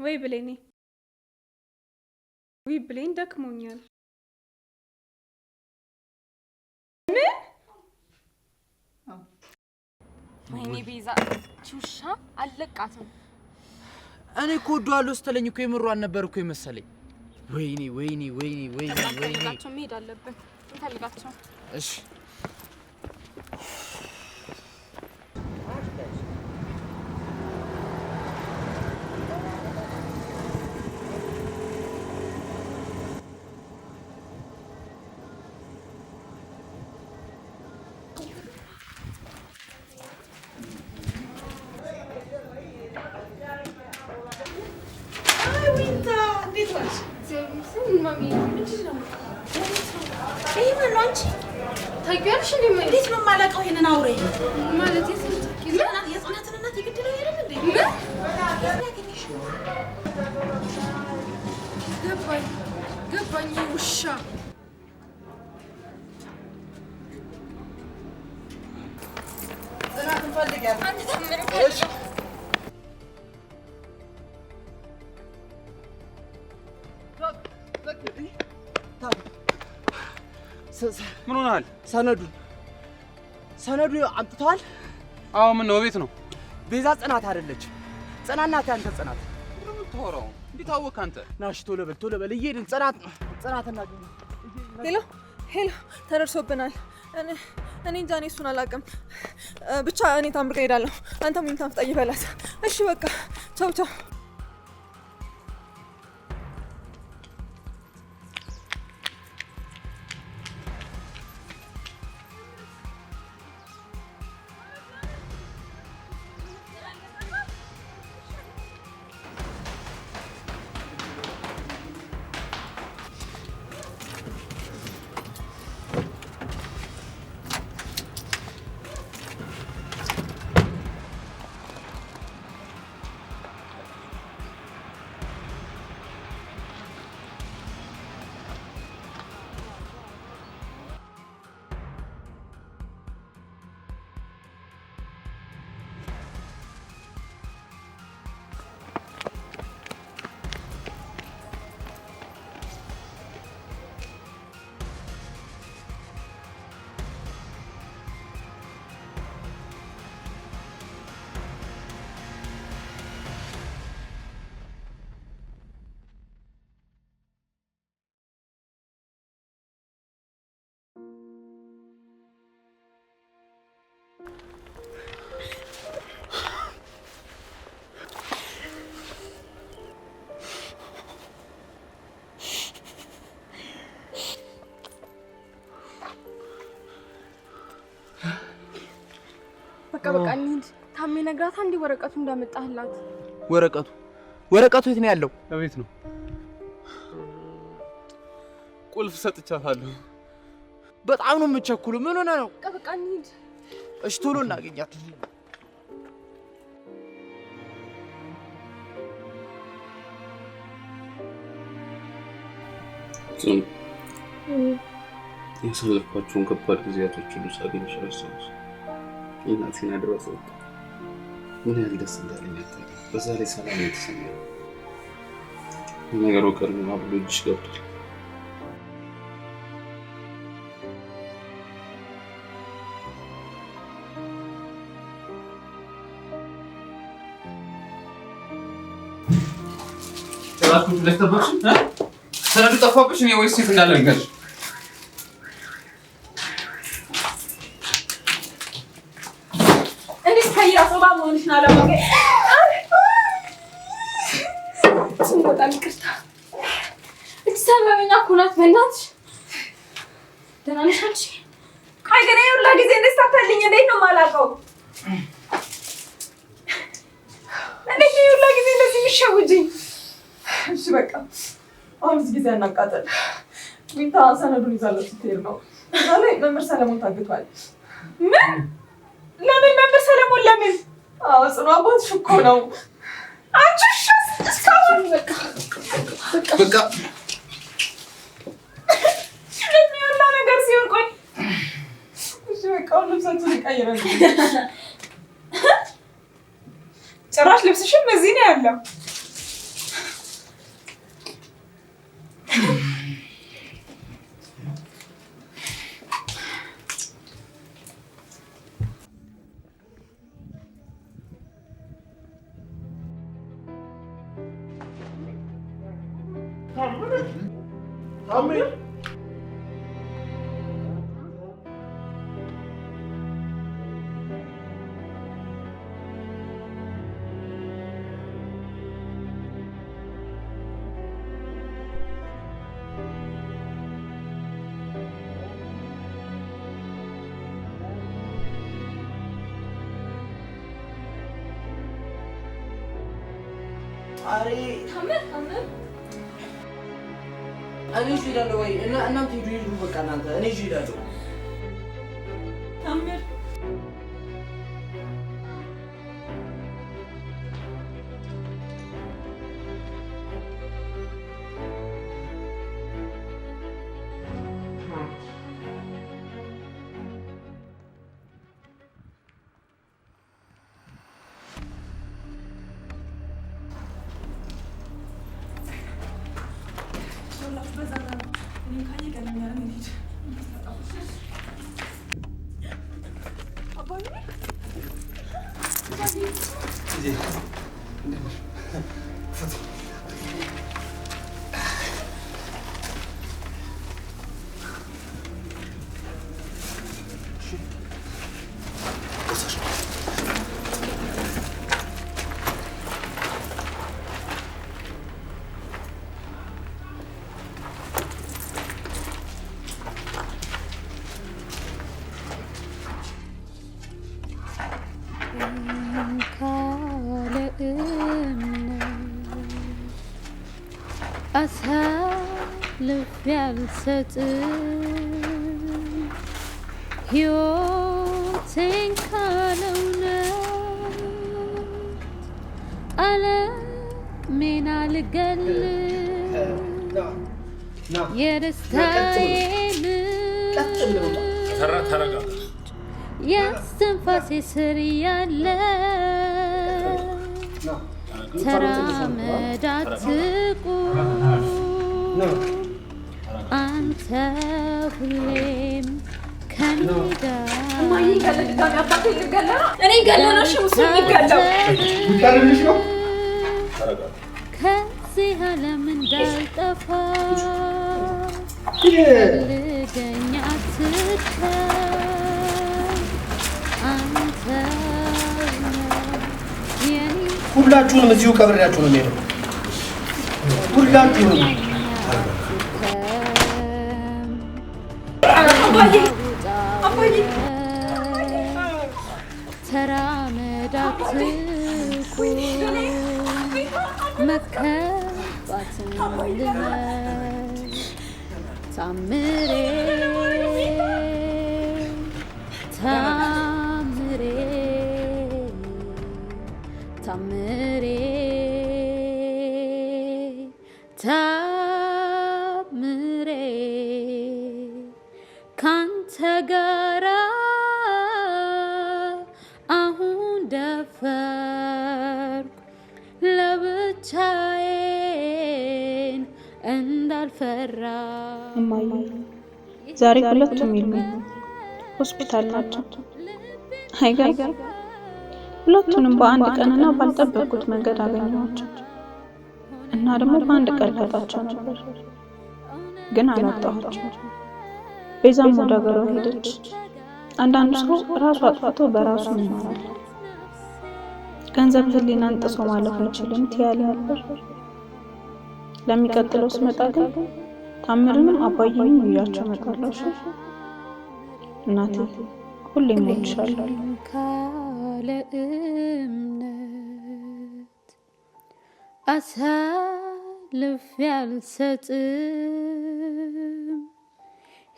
ወይ ብሌኔ፣ ወይ ብሌን ደክሞኛል። ምን? ወይኔ ቤዛ፣ ውሻ አልለቃትም። እኔ እኮ ወደዋለሁ ስትለኝ እኮ የምሯን ነበር እኮ የመሰለኝ። ወይኔ ወይኔ ወይኔ ወይኔ ወይኔ። እንፈልጋቸው፣ መሄድ አለብን። እንፈልጋቸው። እሺ። ታውቂዋለሽ እንዴ? እንዴት ነው የማላውቀው ይሄንን አውሬ? ማለት የጽናትን እናት የገደለው አይደል እንዴ? ምን? ገባኝ ገባኝ። ውሻ። ጽናትን ፈልጊያለሁ። አንተ ታምር። እሺ። ምን ሆነሃል? ሰነዱን ሰነዱ አምጥተዋል? አዎ፣ ምን ነው? ቤት ነው። ቤዛ ጽናት አይደለች። ጽናት ናት ያንተ ጽናት። ምንድን ነው የምታወራው? እንዴት አወቅህ አንተ? ናሽ ቶሎ በል ቶሎ በል እየሄድን ጽናት ጽናት እናገኝ። Hello hello፣ ተደርሶብናል። እኔ እንጃ፣ እኔ እሱን አላውቅም። ብቻ እኔ ታምር ጋር እሄዳለሁ። አንተም ዊንታን ፍጠኝ በላት። እሺ በቃ ቻው ቻው። በቃ በቃ እንሂድ። ታሜ ነግራታ እንዲህ ወረቀቱ እንዳመጣህላት። ወረቀቱ ወረቀቱ የት ነው ያለው? እቤት ነው። ቁልፍ ሰጥቻታለሁ። በጣም ነው የምቸኩሉ። ምን ሆነ ነው? በቃ በቃ እንሂድ። እሺ ቶሎ እናገኛት። ጽኑ፣ ያሳለፍኳቸውን ከባድ ጊዜያቶች ሁሉ ሳገኝሽ ረሳሁት። የእናቴን አደራ ስወጣ ምን ያህል ደስ እንዳለኝ አታውቂም። በዛ ላይ ሰላም ነው የተሰማኝ። ነገሩ ቀድሞ አብሎ እጅሽ ገብቷል። ጭራሽ ቁጭ ብለሽ ጠበቅሽኝ? እ? ሰነዱ ጠፋብሽ? እኔ ወይስ የት እንዳለ ልንገርሽ? እንዴት ከይራ ሶባ መሆንሽን አላወቀ። እሱም በጣም ይቅርታ። እቺ ሰበበኛ እኮ ናት። በእናትሽ ደህና ነሽ አንቺ? ቆይ ግን ይሄ ሁላ ጊዜ እንዴት ሳታልኝ እንዴት ነው የማላውቀው? እንዴት ነው ይሄ ሁላ ጊዜ እንደዚህ የሚሸውጂኝ? እሺ በቃ አሁንስ ጊዜ አናቃጥል። ዊንታ ሰነዱን ይዛለች ስትሄድ ነው። እዛ ላይ መምህር ሰለሞን ታግቷል። ምን? ለምን መምህር ሰለሞን ለምን? አዎ ጽኑ አባትሽ እኮ ነው። አንቺ እሺ እስካሁን በቃ በቃ እንዴት ነው የሁላ ነገር ሲሆን? ቆይ እሺ በቃ አሁን ልብሳችንን ቀይረን ጭራሽ ልብስሽም እዚህ ነው ያለው። ታሜ። አሬ። ታምር፣ ታምር። እኔ ይዤ እሄዳለሁ ወይ እና እናንተ ሂዱ ሂዱ፣ በቃ እናንተ፣ እኔ ይዤ እሄዳለሁ። ታምር። ካለ እምነት አሳልፌ አልሰጥም፣ ሕይወቴን ካለ እውነት ዓለሜን አልገልም፣ የደስታዬ ምንጭ የእስትንፋሴ ስር ያለ፣ ተራመድ አትቁም፣ አንተ ሁሌም ከኔ ጋር። እማዬ ገለ ድጋሚ አባቴ ልገለ ነው። እኔ ገለ ነው። እሺ እሱ የሚገለው ይቀርልሽ ነው። ከዚህ ዓለም እንዳልጠፋ ፈልገኝ አትድከም፣ አንተ የኔ። ሁላችሁንም እዚሁ ቀብሬያችሁ ነው የሚሄደው። ሁላችሁንም። አባዬ፣ አባዬ። ተራመድ አትቁም፣ መከፋትን ልመድ፣ ታምሬ፣ ታምሬ፣ ታምሬ፣ ታምሬ፣ ካንተ ጋራ አሁን ደፈርኩ ለብቻዬን እንዳልፈራ። እማዬ፣ ዛሬ ሁለቱም የሉም፣ ሆስፒታል ናቸው። አይገርም? ሁለቱንም በአንድ ቀንና ባልጠበቅኩት መንገድ አገኘኋቸው እና ደግሞ በአንድ ቀን ላጣቸው ነበር፣ ግን አላጣኋቸው። ቤዛም ወደ ሀገሯ ሄደች። አንዳንዱ ሰው ራሱ አጥፍቶ በራሱ ይማራል። ገንዘብ ሕሊናን ጥሶ ማለፍ አይችልም ትያለ ነበር። ለሚቀጥለው ስመጣ ግን ታምርንም አባዬንም ይዣቸው እመጣለሁ። እሺ እናቴ፣ ሁሌም እወድሻለሁ። ካለ እምነት አሳልፌ አልሰጥም፣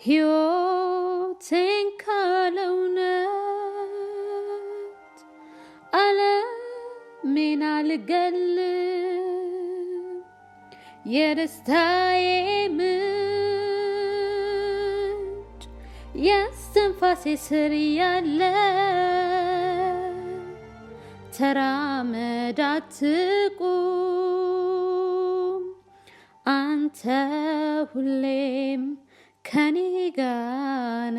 ሕይወቴን ካለ እውነት ዓለሜን አልገልም፣ የደስታዬ ምንጭ የእስትንፋሴ ስር ያለ፣ ተራመድ አትቁም፣ አንተ ሁሌም ከኔ ጋር ነህ።